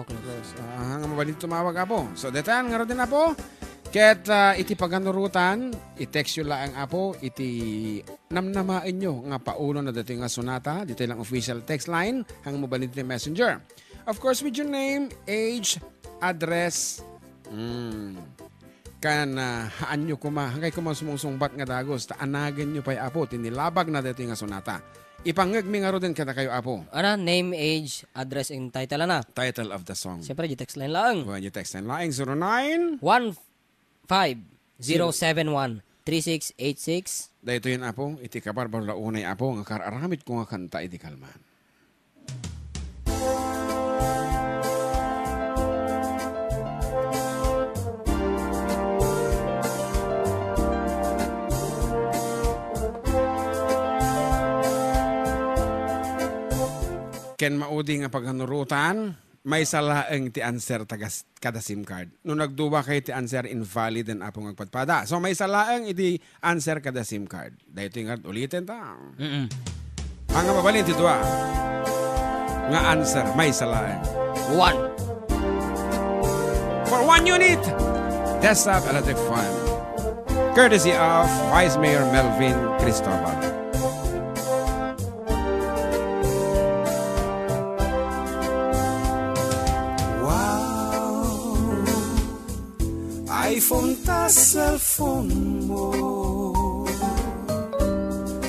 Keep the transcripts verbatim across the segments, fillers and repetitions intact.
Close. Ah, nga mabalin tumawag, Apo. So, dayta ngaruden, Apo. Ket, ah, iti paganurotan, i-text yo laeng, Apo, iti namnamaenyo nga paulo na daytoy nga sonata, ditoy lang official text line, nga mabalin ti messenger. Of course, with your name, age, address, mm, kan, ah, haanyo koma, hangkay koma sumungsungbat nga dagus, ta anagenyo pay, Apo, ti nilabag na daytoy nga sonata. Ipangngegmi ngaruden kadakayo, Apo. Ana, name, age, address, and title, ana? Title of the song. Siyempre, di text line laeng. Wen, di text line laeng, zero nine. One five zero seven one three six eight six. Daytoy, Apo, iti kabarbaro la unay, Apo, nga kar-aramidko nga kanta idi kalman. Ken maudi nga paganurotan, maysa laeng ti answer tagas-, kada SIM card. No nagduakay ti answer, invalid den, Apo, nga agpadpada. So, maysa laeng iti answer kada SIM card. Daytoy nga uliten ta. Mm-mm. Ang mabalin ti dua nga answer, maysa laeng. One. For one unit, Desab Electric Fund. Courtesy of Vice Mayor Melvin Cristobal. Wow. iPhone ta cellphone mo.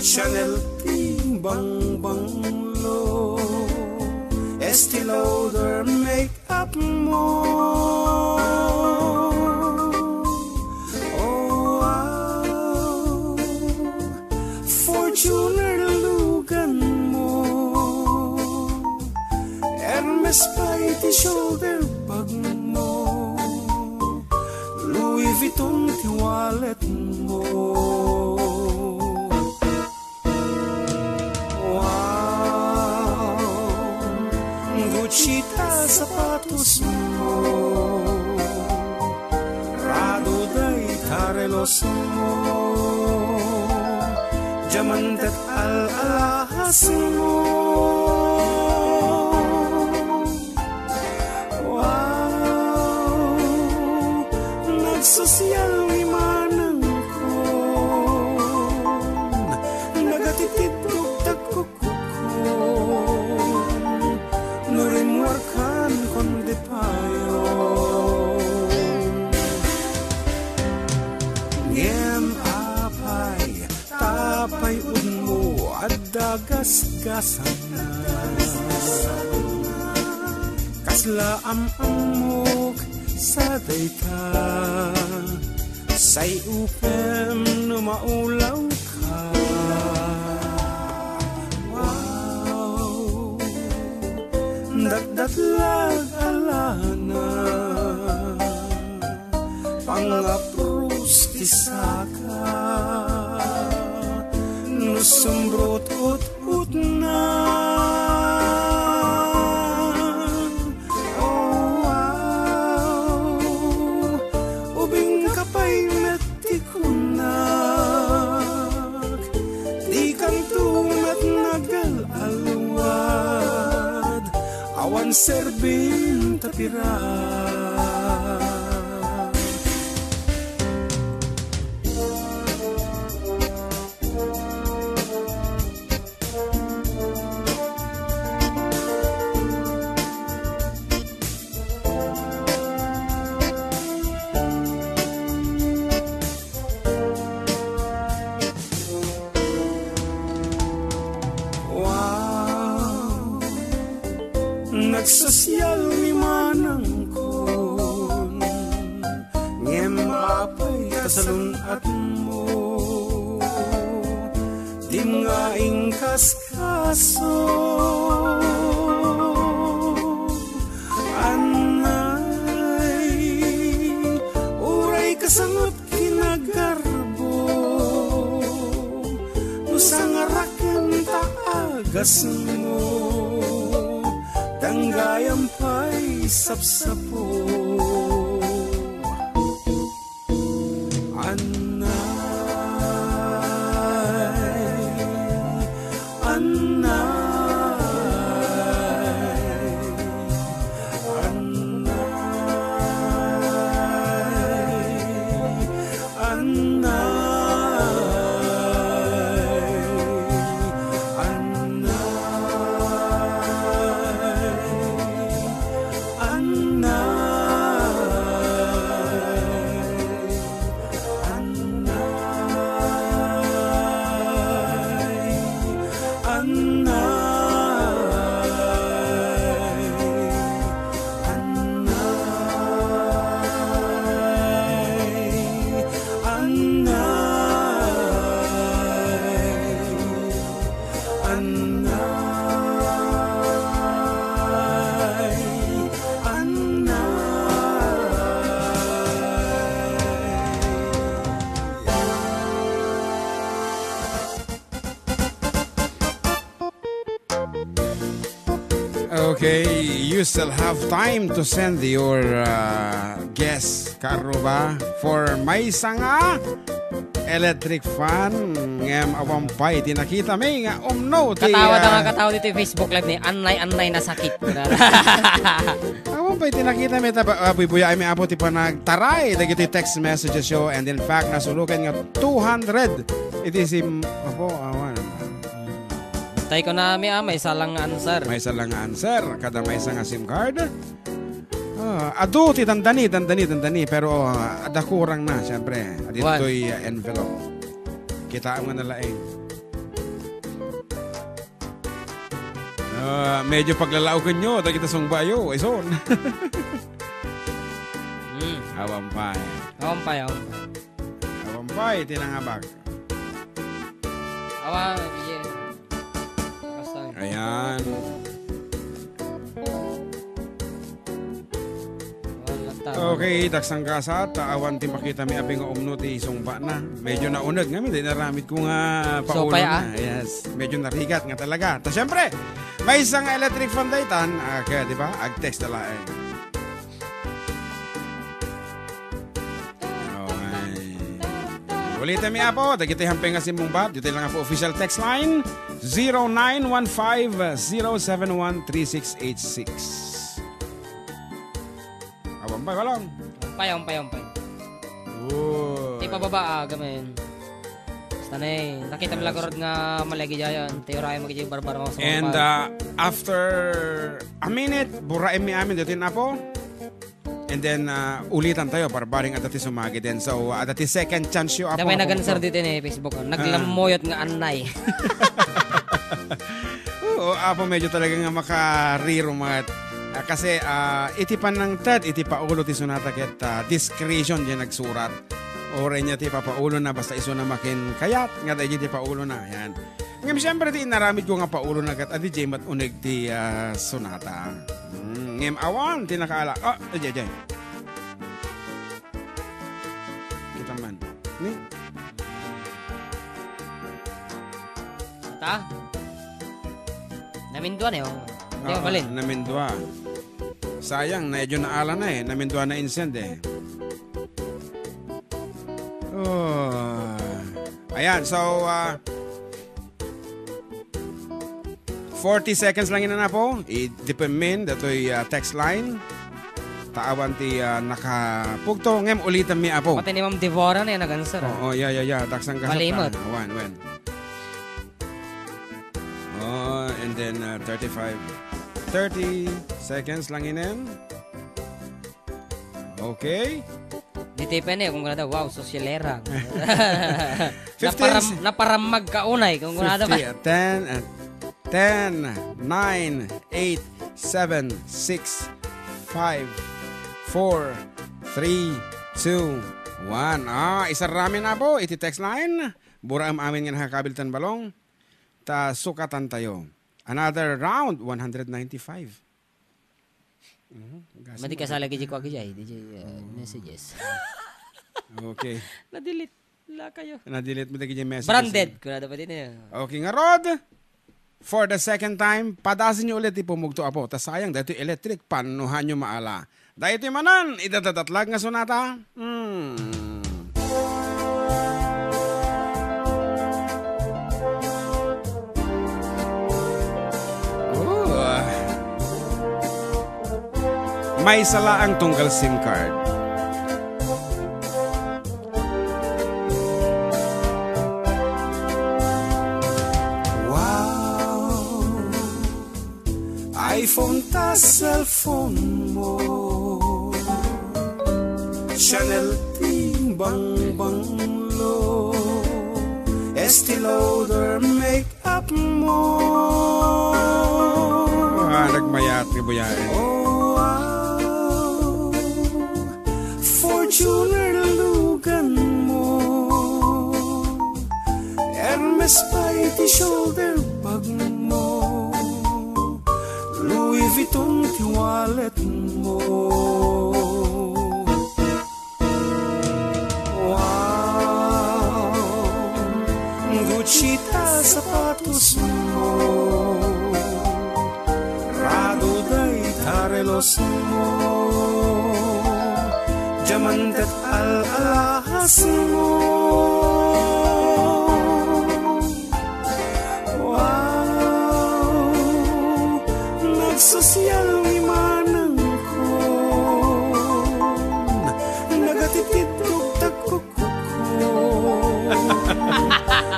Chanel ti bangbanglo. Estee Lauder make up mo. Oh, wow. Fortuner lugan mo. Hermes pay ti shoulder bag mo. Louis Vuitton ti wallet mo. Wow! Gucci ta sapatos mo. Prada dayta relos mo. Diamante al-alahas mo. Wow! Nagsosyal ni manangkon, nagatitidlog tagkukukon, no rimmuarkan kon di payon. Ngem apay, ta pay-udmo adda gasgasatna. Kasla am-ammok sa dayta, say upem no maulawka. Wow, datdatlag a lana. Pangapros ti saka, no sumbrot utna. Oh, wow. Ubingka pay met ti kunak, dikanto met nagal-alwad. Awan serbim ta pirak. Wow, nagsosyal ni manangkon, ngem apay kasalun-atmo, dim nga inkaskaso. Anay, uray kasangot kinagarbo, no sangaraken ta agasmo, danggayam pay sapsapo. Anay, anay, anay. Okay, you still have time to send your, uh, guess, kaarruba, for maysa nga electric fan. Ngem awan pay ti nakitami nga umno ti, Katawa da nga ah, katawa ditoy Facebook Live ni Annay, Annay, nasakit. Awan pay ti nakitami, ta ba-, ah, buybuyaenmi, Apo, ti panagtaray dagiti text messages yo, and in fact, nasuluken nga two hundred. Iti sim-, Apo, awan. Tay ko na mi, ah, maysa lang nga answer. Maysa lang nga answer. Kada maysa nga SIM card. Ah, adu ti dandani, dandani, dandani. Pero, ah, adda kurang na, siyempre. Aditoy, ah, envelope. Kitaem nga nalaing. Ah, medyo paglalaokenyo, dagita sungbayo, ison. Hmm. Awan pay. Awan pay, awan pay. Awan pay, tinangabak. Awa, yeah. Basta. Ayan. Wala ta. Okay, taksang kasat, awan ti makitami abi nga umno ti sungbana. Medyo nauneg ngamin, di naramid ko nga So, paulo pay, na. Ah. Yes, medyo narigat nga talaga. Ta, siyempre, maysa nga electric fan daytan, ah, kaya, di ba? Ag-text na laeng. Okay. Ulitem mi, Apo, dagiti hampay nga simmungbat, ditoy lang, Apo, official text line, zero nine one five, zero seven one, three six eight six. Awan pay, Balong. Umpay, umpay, umpay. Uy. Ti pababa, ah, gamin. Basta na eh. Nakita mi Yes. lagarod nga malagi dyan. Ti uray mo kiti barbar mo sa And, mga uh, after a minute, buraem mi amin dito, Apo. And then, ah, ulitan tayo, barbaring adda ti sumagi din. So, adda ti second chance yo, Apo, Damay nga nag-answer pumutlo. dito ni Facebook. Ah. Naglamuyot nga Annay. Oo, Apo, medyo talaga nga makarirumat. Ah, kasi, ah, iti panangted, iti paulo ti sonata ket, ah, discretion diay nagsurat. Uray niya ti papaulo na, basta isu na makin kayat, nga daydi ti paulo na. Yan. Ngem, siyempre, ti inaramid ko nga paulo na ket, adi, jay mat uneg ti, ah, sonata. Hmm, ngem, awan, ti nakaala. Ah, ajay, ajay. Kita man. Ni? Ta? Namindua na yun. Hindi Oo, mabalin. Namindua. Sayang, na medyo naala na eh. Namindua na insend eh. Oh. Ayan, so, ah, forty seconds lang ina na po. I-depenmin datoy, ah, text line. Taawan ti, ah, nakapugto. Ngem ulitan mi, Apo. Pati ni Ma'am Devora na yan nag-answer, ah. Oo, yeah, yeah, yeah. Taksang kasat, Malimot. Ah. Wan, wan. Oh, and then, ah, thirty-five. Thirty seconds lang inen. Okay. Di ti pene, kung ganda, wow, sosyalera. Fifteen. Naparam-, naparamag ka unay, kung ganda ba? Fifty, ten, uh, ten, nine, eight, seven, six, five, four, three, two, one. Ah, isarami na po iti text line. Buraem amin nga nakakabiltan balong. Ta sukatan tayo. Another round, one hundred ninety-five. Mhm. Madi kasala gidi ko agi jay, di jay, uh, Oo. messages. Okay. Na-delete la kayo. Na-delete mo dagiti messages. Branded, kuna da pa din eh. Okay, ngarod, for the second time, padasin nyo ulit ti pumugto, Apo. Ta sayang, daytoy electric, panuhan nyo maala. Daytoy manan, iti dadatlag nga sonata. Hmm. Oh. Maysa laeng tunggal SIM card. Wow. iPhone ta cellphone mo. Channel ti bangbanglo. Estee Lauder make up mo. Ah, nagmayat ni Buyae. Oh, wow. Fortuner lugan mo. Hermes pay ti shoulder bag mo. Louis Vuitton ti wallet mo. Wow! Gucci ta sapatos mo. Prado da Selosmo, diamante et al-alahasmo. Wow, nagsosial ni manangkon, nagatitiddog tagkukukon.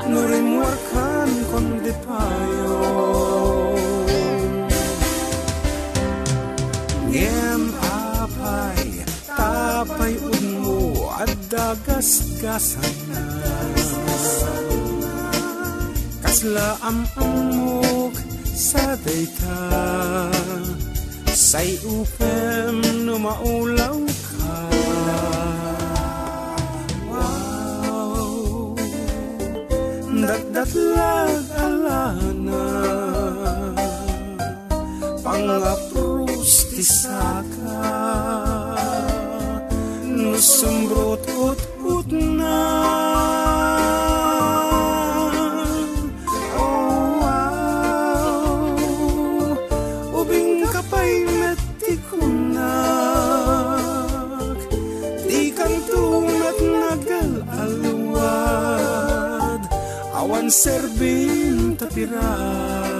No rimmuarkan kundi payon. Ngem apay, ta pay udmo adda gasgasanna. Kasla am-ammok sa dayta, say upem no maulawka. Wow, datdatlag a lana. Pangapros ti saka, no sumbrot-utotna. Oh, wow. Ubingka pay met ti kunak, dikanto met nagal-alwad, awan serbim ta pirak.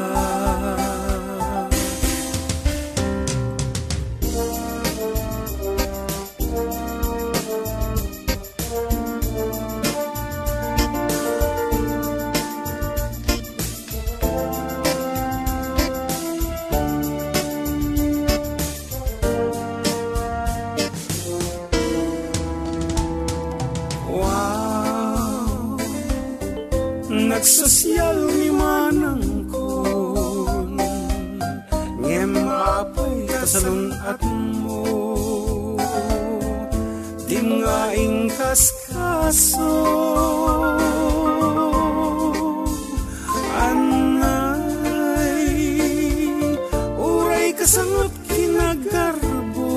Wow, nagsosial ni manangkon, ngem apay kasalun-atmo, dimnga inkaskaso. Anay, uray kasangot kinagarbo,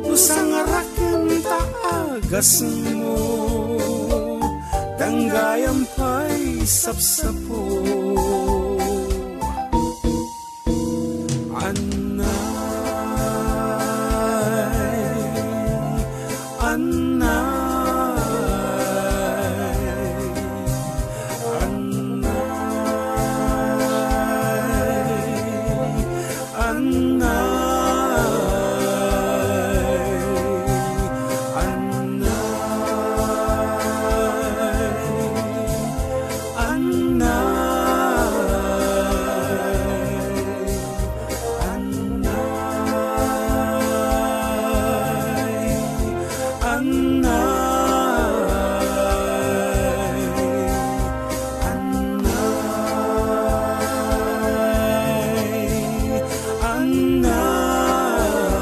no sangaraken ta agasmo, danggayam pay sapsapo. Anay, anay, anay, anay, anay, anay. Anay, anay, anay, anay.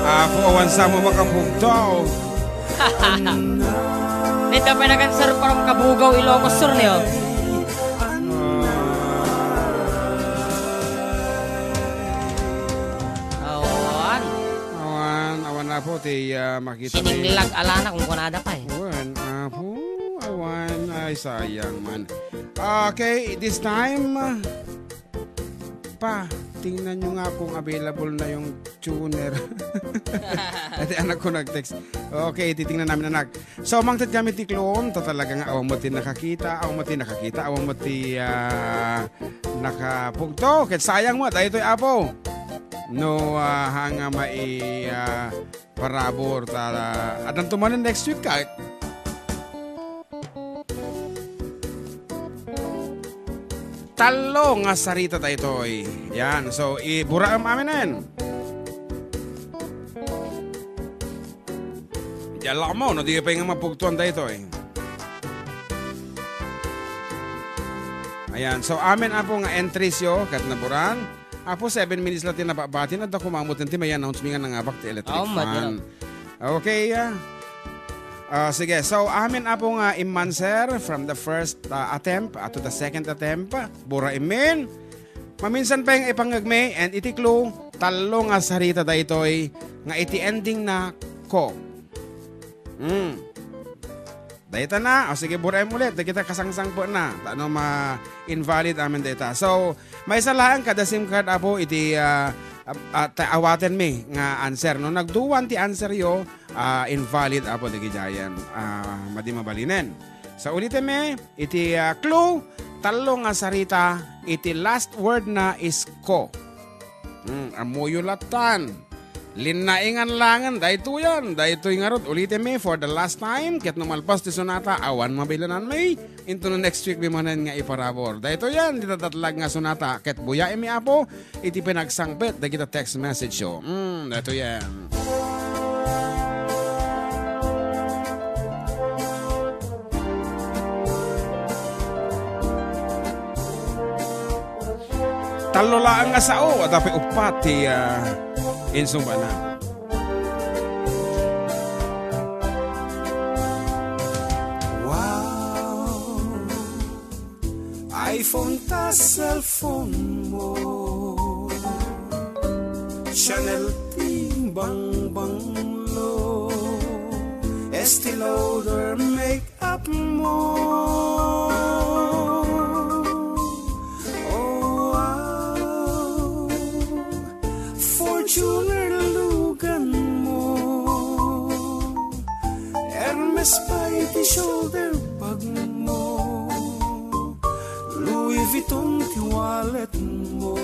Apo, awan sa mo makapugtaw. Dita pay nakansar from Cabugao, Ilocos Sur, niyo. Awan. Awan, awan, Apo, ti, ah, makita ti sininglag a lana kung kunada pay. Awan, Apo, awan. Ay, sayang man. Okay, this time, ah, pa, tingnan nyo nga kung available na yung tuner. Iti anak ko nag-text. Okay, titingnan namin, anak. So, mangted kami ti clue, ta talaga nga awan met ti nakakita, awan met ti nakakita, awan met ti, ah, nakapugto. Ket sayang met, daytoy, Apo. No, ah, haan nga mai-, ah, parabur, ta, ah, addanto manen next week ka. Tallo nga sarita daytoy. Yan. So, iburaem aminen. Diyan lang mo, no, di pay nga mapugtuan daytoy. Ayan. So, amin, Apo, nga entries yo, ket naburan. Apo, seven minutes la ti nababati, adda koma met ti may-announce mi nga nangabak ti electric fan. Oh, madira. Okay, ah. Ah, sige. So, amin, Apo, nga immanser from the first, ah, attempt, ah, to the second attempt, buraem min. Maminsan pay nga ipangngegmi, and iti clue, tallo nga sarita daytoy nga iti ending na ko. Hmm. Dayta na. O, sige, buraem ulit. Dagita kasangsangpetna. Ta no ma-invalid amin dayta. So, maysa laeng kada SIM card, Apo, iti, ah, ah, ah, ta-, awatenmi nga answer, no? Nagduan ti answeryo, ah, invalid, Apo, dagiti ayan. Ah, madi mabalinen. Sa ulitenmi, iti, ah, clue, tallo nga sarita, iti last word na is ko. Hmm, ammoyo lattan. Linnaingan langen, daytoyan, daytoy ngarud, ulitenmi for the last time, ket no malpas ti sonata, awan mabilananmi, into the next week mi manen nga iparabur. Daytoyan, ti nadatlag nga sonata, ket buyaenmi, Apo, iti pinagsangpet dagita text message yo. Hmm, daytoyan. Tallo laeng nga sao, adda pay uppat ti, ah, insungbanan. Wow. iPhone ta cellphone mo. Chanel ti bangbanglo. Estee Lauder make up mo. Oh, wow. Fortuner lugan mo. Hermes pay ti shoulder bag mo. Louis Vuitton ti wallet mo.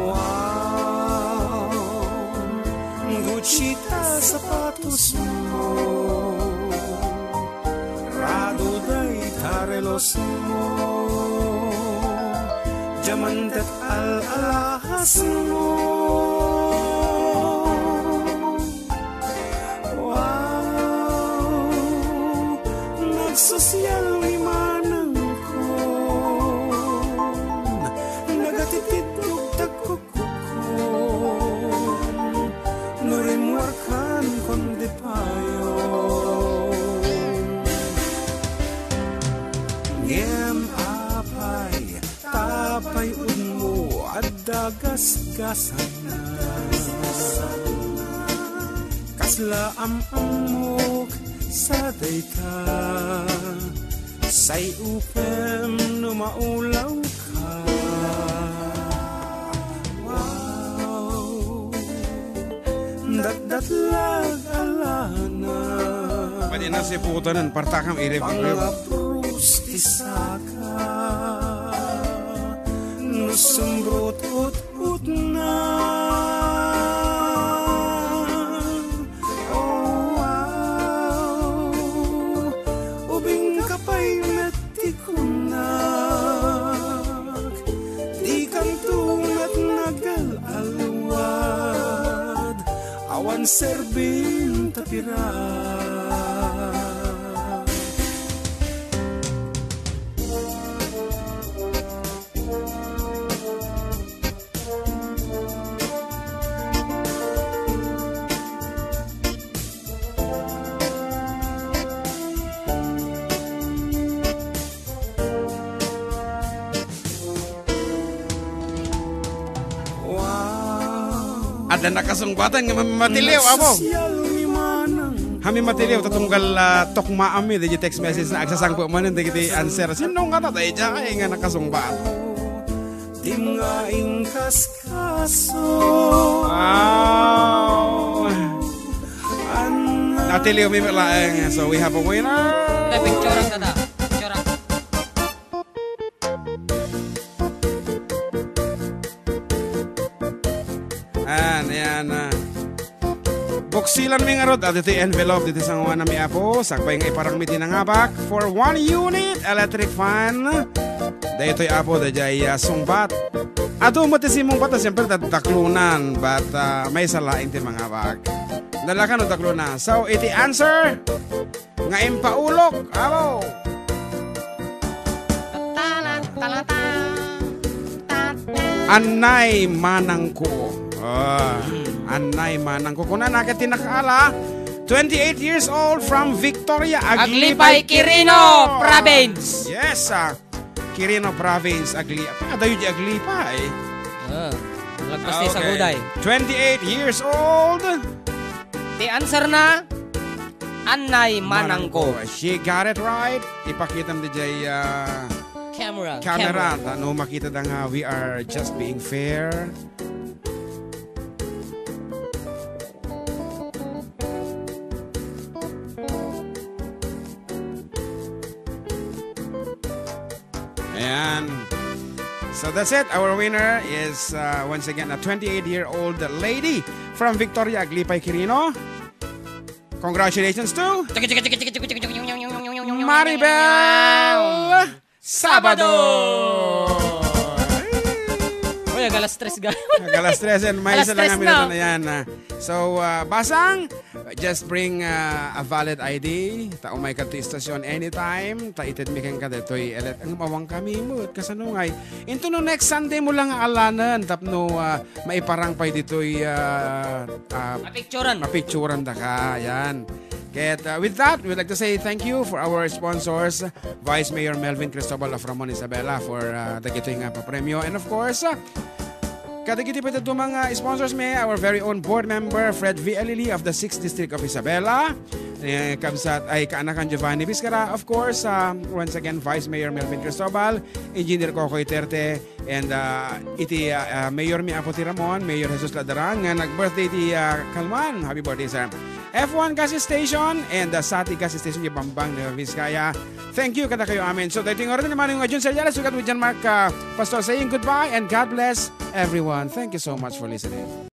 Wow! Gucci ta sapatos mo. Prado dayta relos mo. Diamante al-alahas mo. Wow! Nagsosial ni manangko. Nagatitid ugtak kukkukon. No rimmuarkan kundi payon. Ngem apay, ta pay udmo adda gasgasatna. Kasla am-ammok sa dayta, say upem no maulawka. Wow, datdatlag a lana. Pwede na si putanen, partakam irip-irip. Pangaprus ti saka, no sumbrot-utna. Oh, wow. Ubingka pay met ti kunak. Dikanto met nagal-alwad. Awan serbim ta pirak. Wow. Adda nakasungbatan nga mami matiliw, Apo. Nagsosyal ni Manang. Mami matiliw, ta tunggal, ah, tukmaanmi, dagiti text message na agsasangpet manen, dagiti answer. Sino nga ta, daydiay nga nakasungbat? Dim nga inkaskaso. Wow. Anna. Natiliw mi laeng. So, we have a winner. Tay, picturean ka ta. Picturean. Ayan, ayan, ah. Buksilan mi ngarud, ah, ditoy envelope, ditoy sanguanami, Apo. Sakbay nga iparangmi ti nangabak for one unit electric fan. Daytoy, Apo, daydiay, ah, sungbat. Adu met ti simmungbat, ah, siyempre, da-, daklonan, but, ah, maysa laeng ti mangabak. Dalakan o daklonan. So, iti answer, nga impaulok, amo. Tala, tala, ta. Ta, ta. Annay manangko. Ah, hmm. Annay manangko. Kunana ket ti nakaala, twenty-eight years old from Victoria, Aglipay, Aglipay, Quirino, Quirino Province. Yes, ah. Quirino Province, Agli-, ah, adayo di Aglipay. Ah, lagpas ti, ah, okay, Saguday. Twenty-eight years old. Ti answer na, Annay Manangko. Manangko. She got it right. Ipakitam di jay, ah, Camera, ta no makita da nga we are just being fair. Ayan. So that's it. Our winner is uh, once again a twenty-eight-year-old lady from Victoria, Aglipay, Quirino. Congratulations to Maribel Sabado! Uy, agalas tres ga. Agalas tres and may Alas isa lang tres ang minuto na. Na yan. Ah. So, ah, Basang, just bring ah, a valid I D. Ta umay ka to istasyon anytime. Ta ited mi kenka detoy. Elet, ang mawang kami mo. Kasanungay. Into no next Sunday mo lang alanan. Tapno ah, maiparang pay ditoy ah, ah, Mapicturan. Mapicturan da ka. Yan. Ket uh, with that, we'd like to say thank you for our sponsors, Vice Mayor Melvin Cristobal of Ramon, Isabela for uh, dagitoy nga papremyo. And of course, uh, kadagiti pwede mga sponsors mi, our very own board member, Fred V. Alili of the sixth District of Isabela. Eh, kabsat ay kaanakan Giovanni Biscara. Of course, uh, once again, Vice Mayor Melvin Cristobal, Engineer Kokoy Terte, and uh, iti uh, uh, Mayor mi Apo ti Ramon, Mayor Jesus Ladarang, nga nag-birthday ti uh, Kalman. Happy birthday, sir. F one gas station and uh, Sati gas station di Bambang, Nueva Vizcaya. Thank you kadakayo amin. So, daytoy nga oras ni Manong Jun Seriales, sukat with John Mark uh, Pastor saying goodbye and God bless everyone. Thank you so much for listening.